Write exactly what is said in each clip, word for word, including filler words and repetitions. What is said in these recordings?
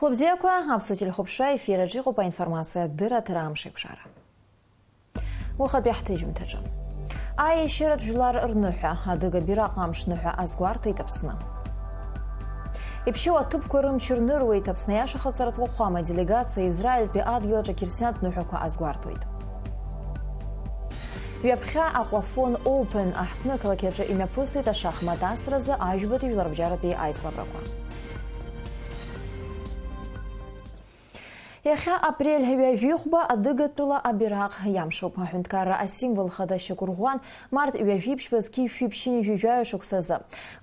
Хәлыбзиақәа, Аԥсуа телехәаԥшра ефир аҿы иҟоуп аинформациа дырраҭара амш еиқәшара. Уахатәи ҳҭыжьымҭаҿы. Аиашьаратә жәлар рныҳәа, адыга бираҟ амш ныҳәа азгәарҭеит Аԥсны. Иԥшьоу аҭыԥқәа рымч рныруеит, Аԥсны аиашахаҵаратә уахәама делегациа Израильтәи адгьылаҿ ақьырсиантә ныҳәақәа азгәарҭоит. Ҩаԥхьа Аҟәафон Open аҳҭны ақалақь аҿы имҩаԥысит ашахмат асразы ажәбатәи жәларбжьаратәи аицлабрақәа. Иахьа апрель ҩажәихәба адыгатәыла абираҟ иамшуп. Аҳәынҭқарра асимвол хада шьақәырӷәӷәан, март ҩажәи ԥшьба зқьи шәи ԥшьынҩажәи жәаҩа шықәсазы.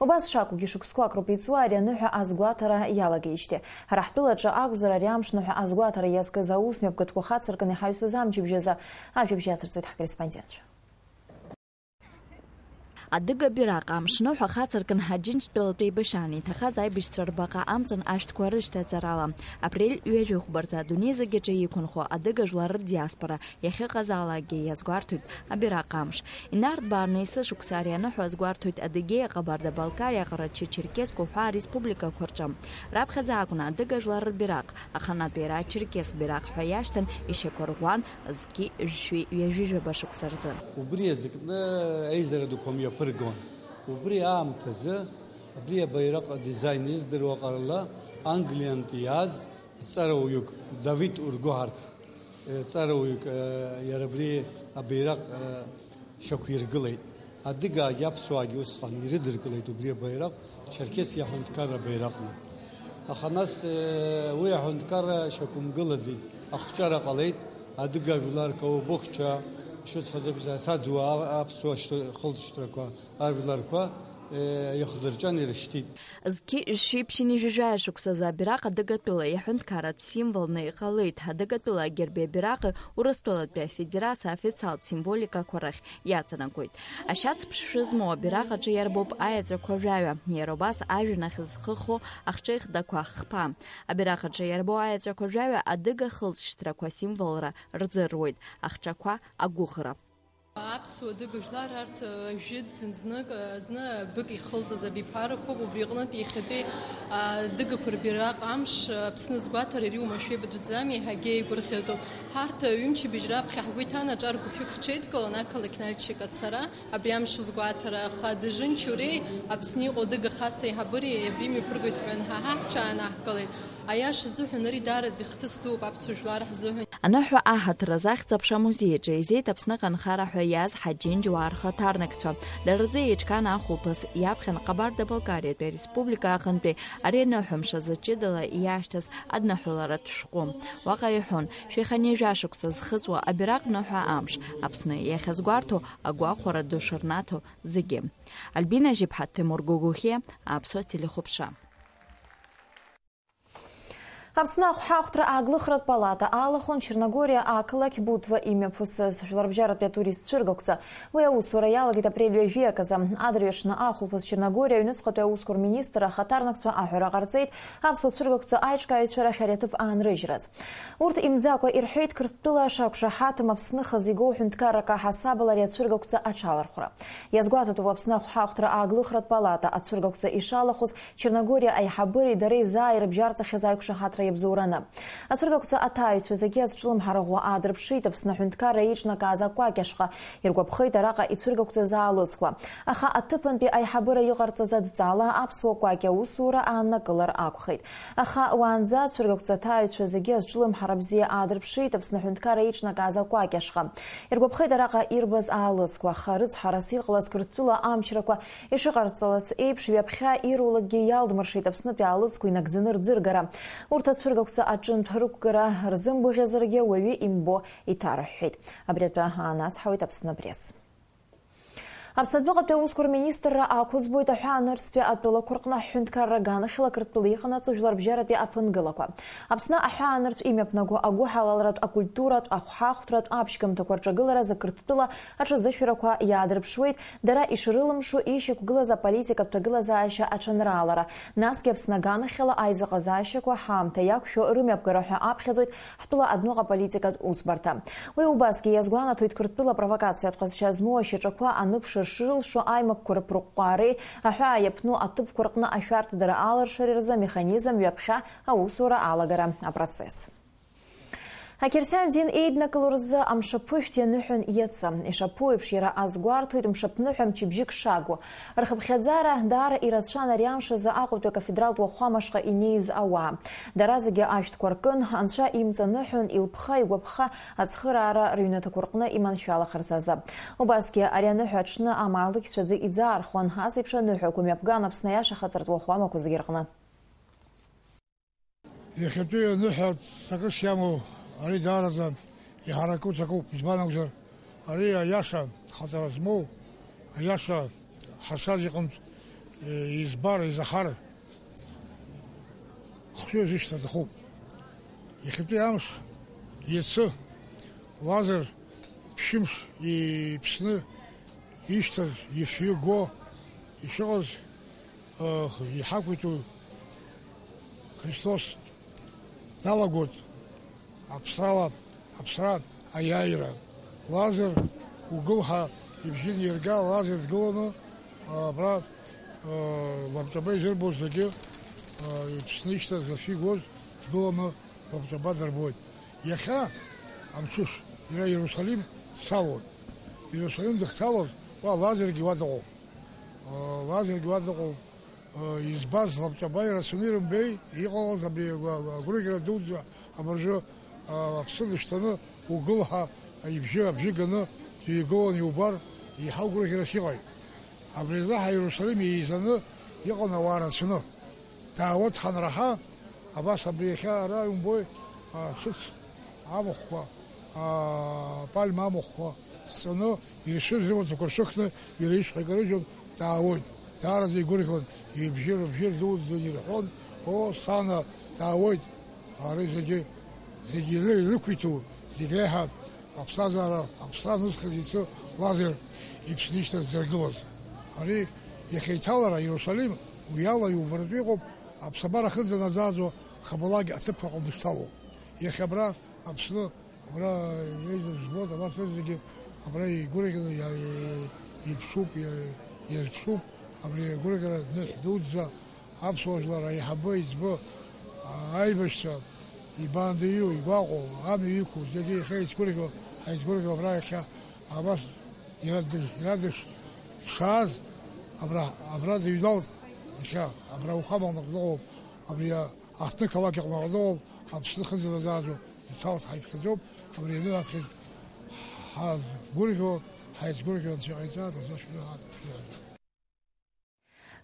Убас шакәугьы шықәсқәак роуп иҵуа ари аныҳәа азгәаҭара иалагеижьҭеи. Ҳара ҳтәылаҿы акәзар, ари амш ныҳәа азгәаҭара иазкыз аус мҩаԥгатәқәа хацыркын иҳаҩсыз амчыбжьазы ажәабжь ацырҵоит ҳкорреспондентцәа. Адыга бираҟ амш ныҳәа хацыркын Ҳаџьынџьтәылатәи еибашьраан иҭахаз аибашьцәа рбаҟа амҵан ашәҭқәа рышьҭаҵарала. Апрель ҩажәихәба рзы адунеи зегь аҿы иқәынхо адыга жәлар рдиаспора иахьыҟазаалакгьы иазгәарҭоит абираҟ амш. Инарҭбааны есышықәса ари аныҳәа азгәарҭоит Адыгеиа, Ҟабарда-Балкариа, Ҟарачы-Черкесск уҳәа ареспубликақәа рҿы. Раԥхьаӡа акәын адыга жәлар рбираҟ, аханатәи иара ачеркес бираҟ ҳәа иашьҭан, ишьақәырӷәӷәан, зқьи жәшәи ҩажәи жәаба шықәса рзы. Убри азакәны аизара дуқәа мҩаԥыргон. Убри аамҭазы абри абаираҟ адизаин издыруа ҟарала Англиантәи иааз ҵарауаҩык Давид Ургоҳарҭ, э, ҵарауаҩык, э, иара абри абаираҟ, э, шьақәиргылеит. Адыгаагьы аԥсуаагьы усҟан ирыдыркылеит убри абаираҟ, Черкесиа аҳәынҭқарра абаираҟны. Аха нас, э, уи аҳәынҭқарра шьақәымгылаӡеит, ахәҷара ҟалеит, адыга жәларқәа, убыхцәа, ишысҳәаз абжьы асаӡуа, а-, аԥсуа шьҭ-, хылҵшьҭрақәа, ажәларқәа, э, иахдырҵәан ирышьҭит. Зқьи жәшәи ԥшьынҩажәи жәаҩа шықәсазы абираҟ адыгатәыла иаҳәынҭқарратә символны иҟалеит. Адыгатәыла агерби абираҟи Урыстәылатәи Афедерациа аофициалтә символикақәа рахь иаҵанакуеит. Ашьац ԥшшәы змоу абираҟ аҿы иарбоуп аеҵәақәа жәаҩа, иара убас ажәҩан ахь зхы хоу ахҿеихдақәа хԥа. Абираҟ аҿы иарбоу аеҵәақәа жәаҩа адыга хылҵшьҭрақәа символра рзыруеит, ахҿақәа агәыӷра. Аԥсуа дыга жәлар арҭ, э, жәытә зынзнык, э, зны бык ихылҵыз абиԥарақәоуп, убри аҟнытә иахьатәи, а, дыгақәа рбираҟ амш, э, Аԥсны згәаҭара иреиуоу машәеибаӡәӡам, еиҳагьы еигәырӷьатәуп. Ҳарҭ, э, ҩымчыбжь раԥхьа ҳгәы иҭан аҿар гәыԥҩык ҳҽеидкылан ақалақь Нальчик ацара, абри амш згәаҭара, аха Дыжынчуреи Аԥсны иҟоу адыга хас аиҳабыреи абри мҩаԥыргоит ҳәа анҳаҳа, ҳҽаанаҳкылеит. Аиаша азыҳәан, ари даараӡа ихҭыс дууп аԥсуа жәлар ҳзыҳәан. Аныҳәа аҳаҭыр азы Ахьӡ-аԥша амузеи аҿы еизеит Аԥсныҟа анхара ҳәа иааз Ҳаџьынџьуаа рхаҭарнакцәа. Дара рзы еиҿкаан ахәылԥаз иаԥхьан Ҟабарда-Балкариатәи ареспублика аҟынтәи ари аныҳәа мшазы ҷыдала иаашьҭыз адныҳәаларатә шәҟәы. Уаҟа иҳәон, шәи хынҩажәа шықәса зхыҵуа абираҟ ныҳәа амш, Аԥсны иахьазгәарҭо агәахәара ду шырнаҭо зегьы. Альбина Жьыԥҳа, Ҭемур Гогохиа, Аԥсуа телехәаԥшра. Аԥсны ахәҳахәҭра ааглыхратә палата алахәын Черногориа ақалақь Бутва имҩаԥысыз жәларбжьаратәи атурист цәыргақәҵа. Уи аусура иалагеит апрель ҩажәи аказы. Адырҩаҽны ахәылԥаз Черногориа аҩныҵҟатәи аусқәа рминистр ахаҭарнакцәа аҳәара ҟарҵеит аԥсуа цәыргақәҵа аиҿкааҩцәа рахь ари аҭыԥ аанрыжьраз. Урҭ имӡакәа ирҳәеит, Қырҭтәыла шақәшаҳаҭым Аԥсны хазы игоу ҳәынҭқаррак аҳасабала ари ацәыргақәҵа аҽалархәра. Иазгәаҭатәуп Аԥсны ахәҳахәҭра ааглыхратә палата ацәыргақәҵа ишалахәыз Черногориа аиҳабыреи дареи заа ирыбжьарҵахьаз аиқәшаҳаҭра иабзоураны. Ацәыргақәҵа аҭааҩцәа зегьы азҿлымҳара ӷәӷәа аадырԥшит Аԥсны аҳәынҭқарра еиҿнакааз акәакь ашҟа, иргәаԥхеит араҟа ицәыргақәҵаз аалыҵқәа. Аха аҭыԥантәи аиҳабыра иҟарҵаз адҵала аԥсуа кәакь аусура ааннакылар акәхеит. Аха уаанӡа ацәыргақәҵа аҭааҩцәа зегьы азҿлымҳара бзиа аадырԥшит Аԥсны аҳәынҭқарра еиҿнакааз акәакь ашҟа. Иргәаԥхеит араҟа ирбаз аалыҵқәа, аха рыцҳарас иҟалаз Қырҭтәыла амчрақәа ишыҟарҵалац еиԥш, ҩаԥхьа ирулакгьы иалдмыршеит Аԥснытәи аалыҵқәа инагӡаны рӡыргара. Урҭ ацәыргақәҵа аҿынтә рықәгара рзымгәаӷьызаргьы уаҩы имбо иҭарҳәҳәеит. Абри атәы аанацҳауеит Аԥсны Пресс. Аԥсны адәныҟатәи аусқәа рминистрра ақәыӡбоит аҳәаанырцәтәи атәылақәа рҟны аҳәынҭқарра аганахьала Қырҭтәыла иҟанаҵо жәларбжьаратәи аԥынгылақәа. Аԥсны аҳәаанырцә имҩаԥнаго агәыҳалалратә, акультуратә, ахәҳахәҭратә аԥшьгамҭақәа рҿагыларазы Қырҭтәыла аҽазышәарақәа иаадырԥшуеит, дара ишрылымшо ишьақәгылаз аполитикатә ҭагылазаашьа аҽанраалара, насгьы Аԥсны аганахьала аизыҟазаашьақәа ҳаамҭа иақәшәо рымҩаԥгара ҳәа аԥхьаӡоит ҳтәыла адәныҟа аполитикатә усбарҭа. Уи убасгьы иазгәанаҭоит Қырҭтәыла апровокациатә ҟазшьа змоу ашьаҿақәа аныԥшыр шрылшо аимакқәа рыԥырҟәҟәаареи аҳәаа иаԥну аҭыԥқәа рҟны ашәарҭадара алыршареи рзы амеханизм ҩаԥхьа аусура алагара апроцесс. Ақьырсиан дин еиднакыло рзы амшаԥышәҭ ианыҳәон иацы. Ишаԥу еиԥш, иара азгәарҭоит мшаԥныҳәа мчыбжьык шагу. Рхыԥхьаӡара даара ирацәан ари амш азы Аҟәатәи акафедралтә уахәамашҟа инеиз ауаа. Дара зегьы ашәҭқәа ркын, анцәа имҵаныҳәон, илԥха-игәаԥха ацхыраара рыҩнаҭақәа рҟны иманшәалахарц азы. Убасгьы ари аныҳәа аҽны амаалықьцәа аӡы иӡаархон, ас еиԥш аныҳәақәа мҩаԥган Аԥсны аиаша хаҵартә уахәамақәа зегьы рҟны. Иахьатәи аныҳәа ҵакыс иамоу ари даараӡа иҳараку ҵакуп, избан акәзар, ари аиаша хаҵара змоу, аиаша ҳарсаз иҟынтә, е, избар, изаҳар, ҳхәы иазышьҭыр аҭахуп. Иахьатәи амш, иацы, Лазар ԥшьымш иԥсны ишьҭаз, ифҩы го ишыҟаз, э, иҳақәиҭу Христос далагоит аԥсрала, аԥсра аиааира. Лазар угыл ҳәа ибжьы нирга, Лазар дгыланы, э, абра, э, лабҿаба изырбоз зегьы, э, иԥсны ишьҭаз, афҩы гоз дгыланы лабҿаба дырбоит. Иахьа амҽыш иара Иерусалим дцалон. Иерусалим дыхцалоз, уа Лазаргьы уа дыҟоуп. Лазаргьы уа дыҟоуп. Избаз лабҿаба ирацәаны ирымбеи, иҟалаз абри агәырӷьара дуӡӡа абыржәы аԥсы дышьҭаны угыл ҳәа ибжьы абжьы ганы дыҩагылан иубар, еиҳа угәырӷьарас иҟаит. Абри азы ҳа Иерусалим еизаны иҟан ауаа рацәаны. Даауеит ҳанраҳа, абас абри иахьа ара иумбои, а, ҽыц амахәқәа, а, пальма амахәқәа ԥхҵәаны, иршьыз рымаҭәақәа ршьыхны, иара ишҟа икарыжьуан, даауеит. Даараӡа игәырӷьон, ибжьы рыбжьы рдуӡӡаны ирҳәон, О, сана, даауеит! Ара зегьы, зегьы иры-, ирықәиҭу, зегь реиҳа Аԥсҭазаара, аԥсра анызхыз иацы Лазар иԥсны ишьҭаз дыргылаз. Ари иахьа иҭалара Иерусалим уи ала иубартәы иҟоуп, аԥсабара ахыҵанаӡааӡо Хабалагь аҭыԥқәа аҟны дышҭало. Иахьа абра Аԥсны, абра еизо збоит, абарҭ рызегьы абра игәырӷьаны иа-, иԥшуп, иа-, иазԥшуп, абри агәырӷьара ныҳә дуӡӡа Аԥсуа жәлар аиҳабы, аиҵбы, аибашьцәа, ибаандаҩу, игәаҟуа, амҩа иқәу, зегьы иахьа ицгәырӷьо, ҳаицгәырӷьо абра иахьа абас ирадыш-, ирадышшааз абра, абра дыҩналт, иахьа абра ухамаҟны дыҟоуп, абри а-, аҳҭнықалақь аҟны дыҟоуп, Аԥсны хыҵанаӡааӡо иҭалт ҳаиԥхьаӡоуп, абри анынаԥхьаз ҳазгәырӷьо, ҳаицгәырӷьо Анцәа иҟаиҵааит, Анцәа шәыҳәа.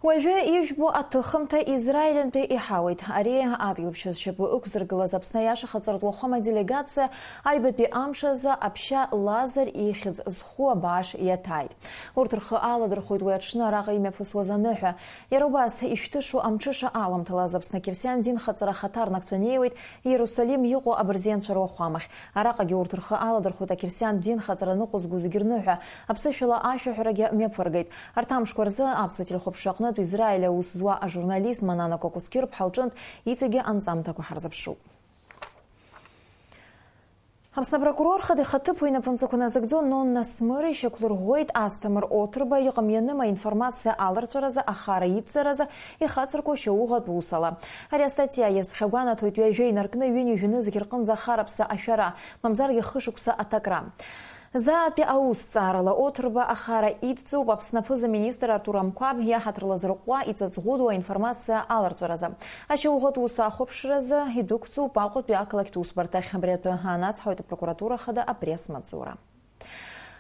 Уажәы ижәбо аҭыхымҭа Израилантәи иҳауеит. Ари адгьылԥшьа зшьапы ықәзыргылаз Аԥсны аиаша хаҵаратә уахәама делегациа аҩбатәи амш азы аԥшьа Лазар ихьӡ зху абааш иаҭааит. Урҭ рхы аладырхәит уи аҽны араҟа имҩаԥысуаз аныҳәа. Иара убас, ишәҭышу амҽыша аламҭалаз Аԥсны ақьырсиан динхаҵара ахаҭарнакцәа неиуеит Иерусалим иҟоу абырзенцәа руахәамахь. Араҟагьы урҭ рхы аладырхәит ақьырсиан динхаҵара ныҟәызго зегьы рныҳәа, аԥсышәала ашәаҳәарагьы мҩаԥыргеит. Арҭ амшқәа рзы аԥсуа телехәаԥшра аҟнытә Израиль аус зуа ажурналист Манана Кәакәсқьыр ԥҳа лҿынтә иҵегьы анҵамҭақәа ҳарзыԥшуп. Аԥсны апрокурор хада ихаҭыԥуаҩ инапынҵақәа назыгӡо Нонна Смыр ишьақәлырӷәӷәеит Асҭамыр Оҭырба иҟам-ианыма информациа аларҵәаразы, ахара идҵаразы, ихацырку ашьауӷатә усала. Ари астатиа иазԥхьагәанаҭоит ҩажәа инаркны ҩынҩажәа нызқь рҟынӡа ахараԥса ашәара, мамзаргьы хышықәса аҭакра. Заатәи аусҭҵаарала Оҭырба ахара идҵоуп Аԥсны аԥыза-министр Артур Амқәаб иаҳаҭыр лазырҟәуа иҵаҵӷәыдоу аинформациа аларҵәаразы. Ашьауӷатә ус ахәаԥшразы идәықәҵоуп Аҟәатәи ақалақьтә усбарҭахь. Абри атәы анацҳауеит апрокуратура хада апресс-маҵзура.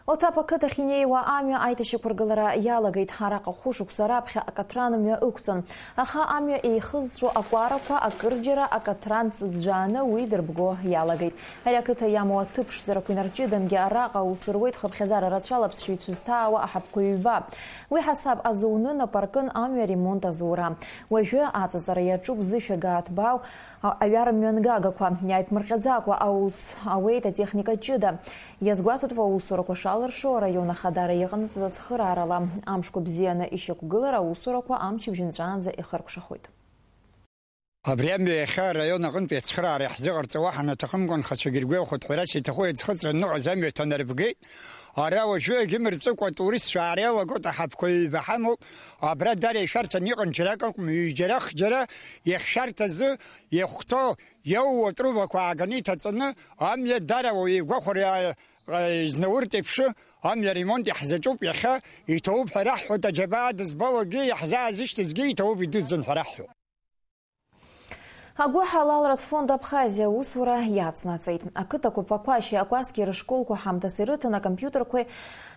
Оҭаԥ ақыҭахь инеиуа амҩа аиҭашьақәыргылара иалагеит. Араҟа хәышықәса раԥхьа акатран мҩа ықәҵан. Аха амҩа еихызҵәо акәарақәа акырџьара акатран ҵыӡәӡәааны уи дырбго иалагеит. Ари ақыҭа иамоу аҭыԥ ԥшӡарақәа инарҷыдангьы араҟа аус руеит хыԥхьаӡара рацәала аԥсшьаҩцәа зҭаауа аҳаԥқәа ҩба. Уи ҳасаб азуны нап аркын амҩа аремонт азура. Уажәы аҵаҵара иаҿуп зышәа гааҭбаау А-, аҩар мҩангагақәа иааиԥмырҟьаӡакәа аус ауеит атехника ҷыда. Иазгәаҭатәуп аусурақәа шалыршо араион ахадара иҟанаҵаз ацхыраарала. Амшқәа бзианы ишьақәгылара аусурақәа амчыбжь нҵәаанӡа ихыркәшахоит. Абри амҩа иахьа араион аҟынтәи ацхыраара иаҳзыҟарҵауа ҳанаҭахымкәа, анхацәагьы ргәы иахәоит ҳәарас иҭаху аӡхыҵра ныҟәаз амҩа ҭанарбгеит. Ара уажәы егьымырҵыкәа туристцәа аареилагоит, аҳаԥқәа ҩба ҳамоуп. Абра дара ишәарҭаны иҟан џьарак акәым, ҩ-џьара, хџьара, иахьшәарҭазы, иахәҭоу, иоуа трубақәа ааганы иҭаҵаны, амҩа дара уаҩы игәахәара, а, а, изнауртә еиԥшы, амҩа ремонт иаҳзаҿуп иахьа, иҭоуп ҳәа раҳҳәоит, аџьабаа дызбалогьы иаҳзаазышьҭызгьы иҭоуп, идуӡӡан ҳәа раҳҳәоит. Агәыҳалалратә фонд Абхазиа аусура иацнаҵеит. Ақыҭақәа Ԥақәашьи Акәасқьеи рышколқәа ҳамҭас ирыҭан акомпиутерқәеи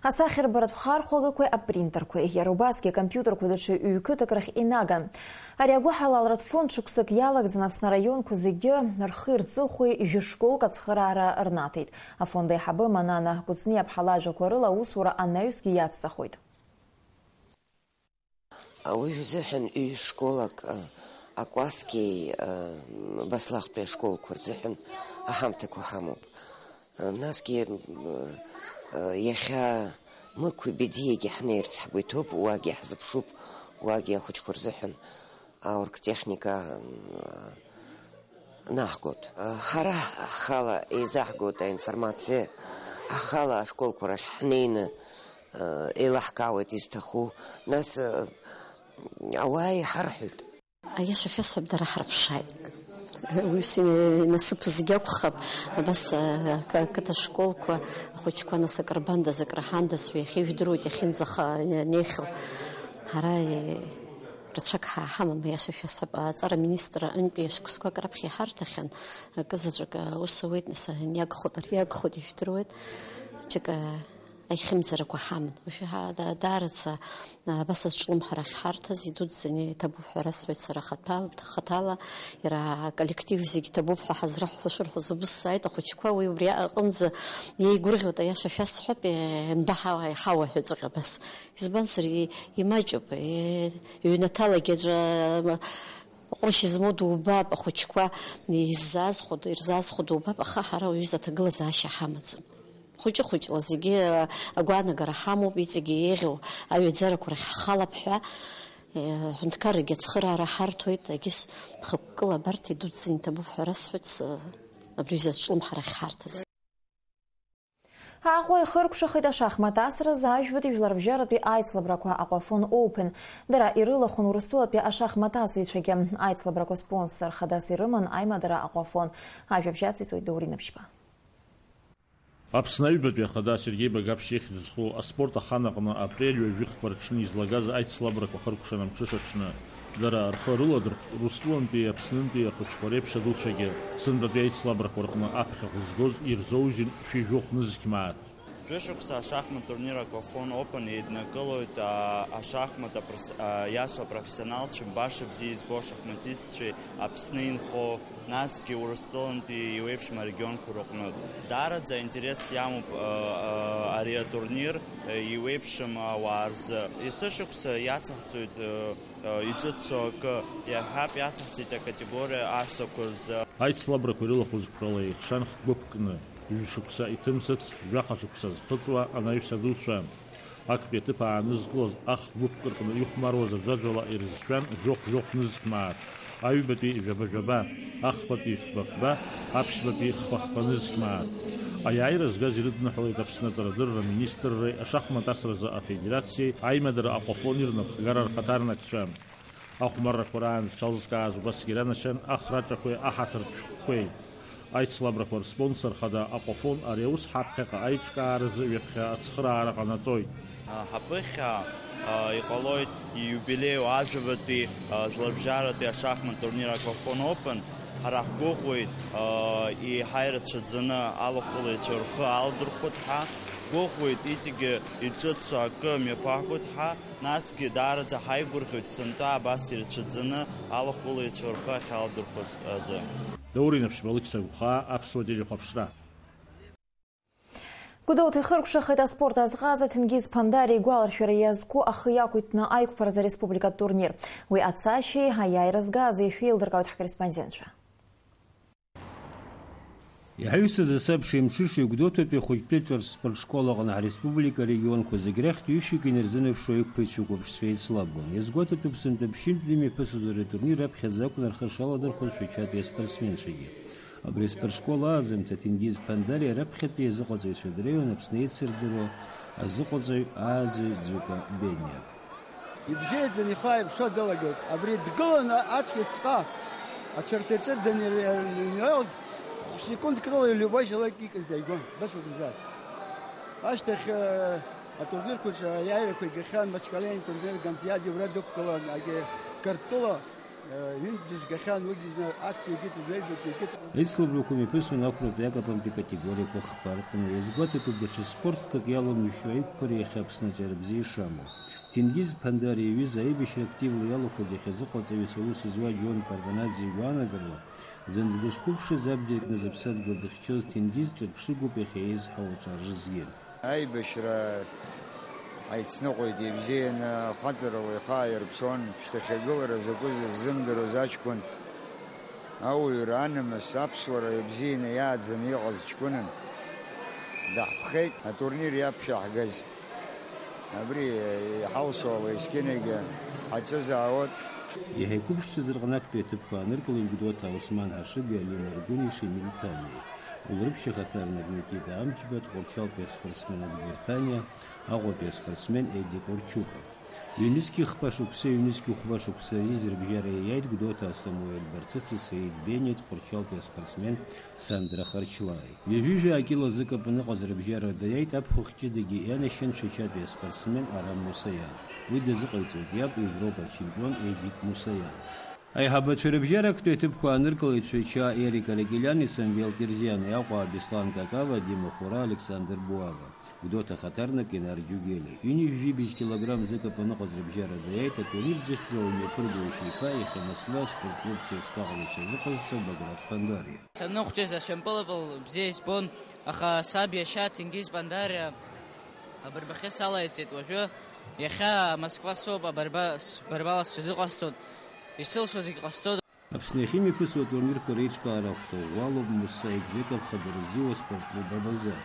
асахьарбаратә хархәагақәеи апринтерқәеи. Иара убасгьы акомпиутерқәа даҽа ҩ-қыҭак рахь инаган. Ари агәыҳалалратә фонд шықәсык иалагӡан Аԥсны араионқәа зегьы рхи рҵыхәеи жәа-школк ацхыраара рнаҭеит. Афонд аиҳабы Манана Кәыҵниаԥҳа лажәақәа рыла аусура анаҩсгьы иацҵахоит. Уи рзыҳәан ҩ-школак, а, Акәасқьеи, а, Баслахәтәи ашколқәа рзыҳәан аҳамҭақәа ҳамоуп. А, насгьы, м, а, иахьа Мықәи Бедиагьы ҳнеирц ҳгәы иҭоуп, уагьы ҳзыԥшуп, уагьы ахәыҷқәа рзыҳәан аоргтехника, м, наҳгоит. Ҳара ҳхала еизаҳгоит аинформациа, ҳхала ашколқәа рахь ҳнеины, еилаҳкаауеит изҭаху, нас, ауаа иҳарҳәоит. Аиаша шәасҳәап, дара ҳарԥшааит. Ус инасыԥ зегь акәхап, абас, қа-, қыҭа школқәа ахәыҷқәа нас акры бандаз, акры ҳандаз ҳәа иахьа ижәдыруеит иахьынӡаха-, неихьоу. Ҳара, рацәак ҳа-, ҳамам, аиаша шәасҳәап. Аҵара аминистр антәи ашықәсқәак раԥхьа иҳарҭахьан, акы заҵәык аус ауеит, нас ани иагхоит, ари иагхоит, ижәдыруеит. Џьыка аихьымӡарақәа ҳаман. Уажәы ҳа-, да-, даараӡа, а, абас азҿлымҳара ахьҳарҭаз идуӡӡаны иҭабуп ҳәа расҳәоит сара хаҭал-, хаҭала, иара аколлектив зегь иҭабуп ҳәа ҳазрыҳәо шырҳәоз убыс сааит, ахәыҷқәа уи убри аҟынӡа иеигәырӷьоит, аиаша шәасҳәап, ианбаҳауа, иҳауа ҳәа ҵәҟьа абас. Избанзар, и-, имаҷуп, и-, ҩнаҭалагьы аӡәы, м, ҟәрышь змоу дубап, ахәыҷқәа иззаазхәо, ирзаазхәо дубап, аха ҳара уаҩыза аҭагылазаашьа ҳамаӡам. Хәыҷы-хәыҷла зегьы агәаанагара ҳамоуп, иҵегьы еиӷьу аҩаӡарақәа рахь ҳхалап ҳәа, э, аҳәынҭқаррагьы ацхыраара ҳарҭоит, егьыс хықәкыла абарҭ идуӡӡаны иҭабуп ҳәа расҳәоит, э, абри аҩыза азҿлымҳара ахьҳарҭаз. Аҟәа ихыркәшахеит ашахмат асразы ажәбатәи жәларбжьаратәи аицлабрақәа Аҟәафон Open. Дара ирылахәын Урыстәылатәи ашахмат асыҩцәагьы. Аицлабрақәа спонсор хадас ирыман аимадара Аҟәафон. Ажәабжь ациҵоит Даур Инаԥшьба. Аԥсны аҩбатәи ахада Сергеи Багаԥшь ихьӡ зху аспорт ахан аҟны апрель ҩажәи хԥа рҽны излагаз аицлабрақәа хыркәшан амҽыша аҽны. Дара рхы рыладырхәт Урыстәылантәи Аԥснынтәи ахәыҷқәа реиԥш адуцәагьы. Сынтәатәи аицлабрақәа рҟны аԥхьахә згоз ирзоужьын шәи жәохә нызқь мааҭ. Жәышықәса ашахмат турнир Аҟәафон Open еиднакылоит, а, ашахмат апрос-, а, иасуа апрофессионалцәа, баша бзиа избо ашахматистцәеи Аԥсны инхо, насгьы Урыстәылантәи еиуеиԥшым арегионқәа рыҟнытә. Даараӡа аинтерес иамоуп, а, а, ари атурнир, а, еиуеиԥшым ауаа рзы. Есышықәса иацаҳҵоит, а, а, иҿыцу акы, иаҳҳәап, иацаҳҵеит акатегориа аҳәсақәа рзы. Аицлабрақәа ирылахәыз қәрала еихшан хгәыԥкны, ҩышықәса иҭымсыц, жәаха шықәса зхыҵуа анаҩс адуцәа. Актәи аҭыԥ аанызкылаз ахгәыԥк рҟны ихәмаруаз аӡәаӡәала ирызшәан жәохә-жәохә нызқь мааҭ, аҩбатәи жәаба-жәаба, ахԥатәи фба-фба, аԥшьбатәи хԥа-хԥа нызқь мааҭ. Аиааира згаз ирыдныҳәалеит Аԥсны аҵарадырра аминистрреи ашахмат асразы афедерациеи аимадара Аҟәафони рнапхгара рхаҭарнакцәа. Ахәмаррақәа раан зҽалзкааз убасгьы иранашьан ахраҿақәеи аҳаҭыртә шәҟәқәеи. Аицлабрақәа рспонсор хада Аҟәафон ари аус ҳаԥхьаҟа аиҿкааразы ҩаԥхьа ацхыраара ҟанаҵоит. Ҳаԥыхьа, а, иҟалоит ииубилеиу ажәабатәи, а, жәларбжьаратәи ашахмат турнир Аҟәафон Open. Ҳара ҳгәыӷуеит, а, еиҳа ирацәаӡаны алахәылаҩцәа рхы аалдырхәоит ҳәа. Ҳгәыӷуеит иҵегьы иҿыцу акы мҩаԥагоит ҳәа. Насгьы даараӡа ҳаигәырӷьоит сынтәа абас ирацәаӡаны алахәылаҩцәа рхы ахьаалдырхәоз азы. Даур Инаԥшьба, Алықьса Гәхаа, Аԥсуа телехәаԥшра. Гәдоуҭа ихыркәшахеит аспорт азҟаза Ҭенгиз Ԥандариа игәаларшәара иазку ахы иақәиҭны аиқәԥаразы ареспубликатә турнир. Уи ацашьеи аиааира згаази шәеилдыркаауеит ҳкорреспондентцәа. Иҳаҩсыз асабша имҽыша Гәдоуҭатәи ахәыҷтәы ҿырҭ спортшкол аҟны ҳреспублика арегионқәа зегь рахьтә ҩышьак инарзынаԥшуа аиқәԥаҩцәа еиқәыԥшцәа еицлабуан. Иазгәаҭатәуп, сынтәа ԥшьынтә имҩаԥысыз ари атурнир аԥхьаӡа акәын рхы шаладырхәоз Шәачатәи аспортсменцәагьы. Абри аспортшкол ааӡамҭа Ҭенгиз Ԥандариа раԥхьатәи азыҟаҵаҩцәа дреиуан Аԥсны еицырдыруа азыҟаҵаҩ ааӡаҩ Ӡыкәа Бениа. Ибзиаӡаны ихы ааирԥшуа далагеит. Абри дгыланы ацәгьа ҵҟа ацәарҭаҿы даниалд, хә-секундк рыла илиубашьалак икыз дааигон, бас акәымзааз. Ашьҭахь, э, атурнирқәаҿы аиааирақәа игахьан, Мачкалени турнир Гантиади ура дықәгылан, агьи Қырҭтәыла, э, ҩынтә дызгахьан, уигьы зны актәи егьит, зны аҩбатәи егьит. Аицлабрақәа мҩаԥысуан ақәратәи акапантәи категориақәа хԥа рҟны. Иазгәаҭатәуп даҽа спорт хкык иалоумышьҭуа аиқәԥара иахьа Аԥсны аҿы бзиа ишамоу. Ҭенгиз Ԥандариа иҩыза аибашьра активла иалахәыз иахьазыҟаҵаҩыс аус зуа Џьон Парванаӡе игәаанагарала, зынӡа дышқәыԥшыз абџьар кны зыԥсадгьыл зыхьчоз Ҭенгиз ҿырԥшыгоуп иахьа еизҳау аҿар рызгьы. Аибашьра ҳаицныҟәеит ибзианы, хаҵарала ихы ааирԥшуан, шьҭахьагылара закәыз ззымдыруаз аҷкәын, ауаҩра анамыс, аԥсуара ибзианы иааӡаны иҟаз ҷкәынан даҳԥхеит, атурнир иаԥхьа ҳгаз. Абри иҳалшо ала есқьынагьы ҳаҿызаауеит. Иаҳа иқәыԥшцәаз рҟны актәи аҭыԥқәа ааныркылеит Гәдоуҭа Осман Ҳашыгәи Алина Аргәыни Шемил Ҭаниеи. Улрыԥшьа ахаҭарнак Никита Амҷба, Дҟәарчалтәи аспортсмен Адгәыр Ҭаниа, Аҟәатәи аспортсмен Едик Орчуба. Ҩнызқьи хԥа шықәса, ҩнызқьи хәба шықәса рзы рыбжьара иаиааит Гәдоуҭа Самуел Барцыци Саид Бениа, Дҟәарчалтәи аспортсмен Сандра Харчлааи. Ҩажәи жәаа кило зыкапан ыҟаз рыбжьара даиааит аԥхьахә ҷыдагьы ианашьан Шәачатәи аспортсмен Арам Мусаиа. Уи дазыҟаиҵоит иаб, Европа ачемпион Едик Мусаиа. Аиҳабацәа рыбжьара актәи аҭыԥқәа ааныркылеит Шәача Ерик Аракеляни Самвел Терзиани, Аҟәа Беслан Какава, Дима Хура, Александр Буава. Гәдоуҭа ахаҭарнак Инар Џьугели. Ҩынҩажәи быжь килограмм зыкапан ыҟаз рыбжьара даиааит атурнир зыхьӡала имҩаԥыргои ишьеиԥа, иахьа Москва аспорт клуб ЦСКА ҟалашьа зыҟаз Баграт Ԥандариа. Саныхәҷыз ашьапылампыл бзиа избон, аха саб иашьа Ҭенгиз Ԥандариа абырбахьы салаиҵеит уажәы. Иахьа Москва соуп абарба, сбарбала сҽазыҟасҵоит, исылшо зегь ҟасҵоит. Аԥсны иахьымҩаԥысуа атурнирқәа реиҿкаара ахәҭа ӷәӷәалоуп Муса Егзеков хадара ззиуа аспорт клуб Абаза.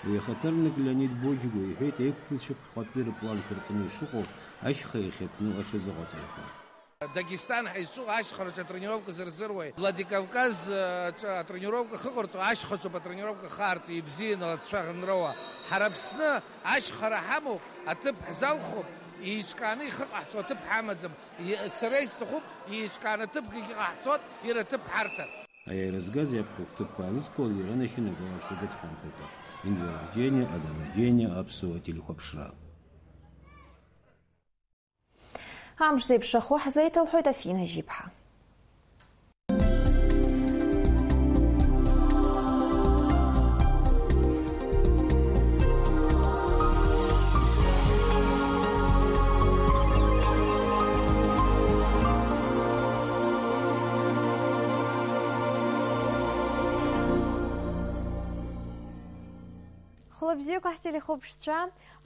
Уи ахаҭарнак Леонид Боџьгәа иҳәеит, аиқәгылацәа ԥхьаҟатәи рыпланқәа рҟны ишыҟоу ашьха иахьаԥну аҽазыҟаҵарақәа. Дагестан ҳәа изҿу ашьхараҿы атренировка зырзыруеи, Владикавказ, э, аҿы атренировка ахьыҟарҵо, ашьхаҿоуп атренировка ахьаарҵо, ибзианы, ласцәа ӷанроуа. Ҳара Аԥсны ашьхара ҳамоуп, аҭыԥ ҳзалхуп, еиҿкааны ихы ҟаҳҵо аҭыԥ ҳамаӡам. Е-, сара исҭахуп, еиҿкааны ҭыԥкгьы ҟаҳҵоит, ира ҭыԥ ҳарҭар. Аиааира згаз иаԥхьоу ҭыԥқәа аанызкылаз иранашьан агәаларшәа гәыҭҟьамҭақәа. Индира Џьениа, Адама Џьениа, Аԥсуа телехәаԥшра. Амш зеиԥшрахо ҳзеиҭалҳәоит Афина Жьиԥҳа. Хәлабзиақәа ҳтелехәаԥшцәа!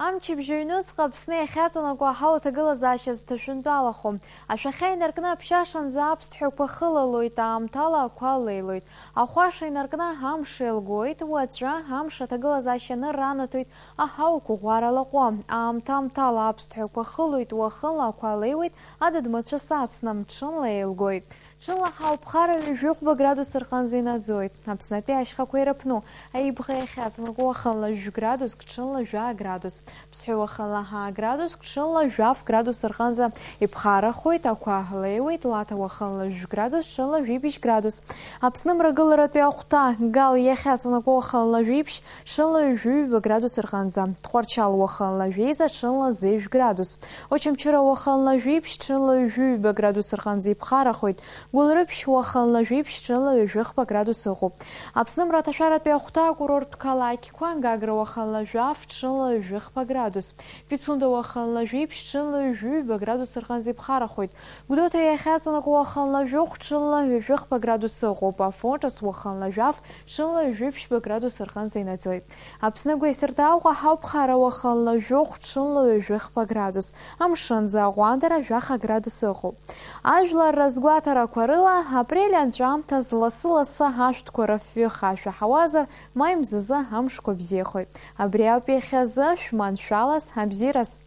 Амчыбжь аҩнуҵҟа Аԥсны иахьаҵанакуа аҳауа аҭагылазаашьа зҭашәынтәалахо. Ашәахьа инаркны аԥшьашанӡа аԥсҭҳәақәа хылалоит, аамҭала ақәа леилоит. Ахәаша инаркны амш еилгоит, уаҵәы амш аҭагылазаашьа аныр анаҭоит аҳауақәа ӷәӷәара лаҟәы. Аамҭа-аамҭала аԥсҭҳәақәа хылоит, уахынла ақәа леиуеит, адыд-мацәыс ацны, ҽынла еилгоит. Ҽынла ҳауԥхара ҩажәи хәба градус рҟынӡа инаӡоит. Аԥснытәи ашьхақәа ирыԥну, Аибӷа иахьаҵанакуа уахынла жәградуск, ҽынла жәа градус. Ԥсҳәы уахынла ҳа градуск, ҽынла жәаф градус рҟынӡа иԥхарахоит, ақәа леиуеит, Лаҭа уахынла жәградус, ҽынла жәибжь градус. Аԥсны мрагыларатәи ахәҭа, Гал иахьаҵанакуа уахынла жәиԥшь, ҽынла ҩажәи ҩба градус рҟынӡа. Тҟәарчал уахынла жәеиза, ҽынла зежә градус. Очамчыра уахынла жәиԥшь, ҽынла ҩажәи ҩба градус рҟынӡа иԥхарахоит. Гәылрыԥшь уахынла жәиԥшь, ҽынла ҩажәи хԥа градус ыҟоуп. Аԥсны мраҭашәаратәи ахәҭа акурорттә қалақьқәа, Гагра уахынла жәаф, ҽынла ҩажәи хԥа градус. Пицунда уахынла жәиԥшь, ҽынла ҩажәи ҩба градус рҟынӡа иԥхарахоит. Гәдоуҭа иахьаҵанакуа уахынла жәохә, ҽынла ҩажәи хԥа градус ыҟоуп. Афон ҿыц уахынла жәаф, ҽынла ҩажәи ԥшьба градус рҟынӡа инаӡоит. Аԥсны агәеисырҭаҟәа ҳауԥхара уахынла жәохә, ҽынла ҩажәи хԥа градус. Амшынӡы аҟәандара жәаха градус ыҟоуп. Ажәлар рызгәаҭарақәа рыла, апрель анҵәамҭаз лассы-лассы ашәҭқәа рыфҩы хашәа ҳауазар, маи мзазы амшқәа бзиахоит. Абри ауп иахьазы шәманшәалаз, абзиараз.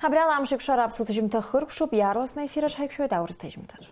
Абри ала амш еиқәшара аԥсуа ҭыжьымҭа хыркәшоуп, иаарласны аефир аҿы ҳаиқәшәоит аурыс ҭыжьымҭаҿ.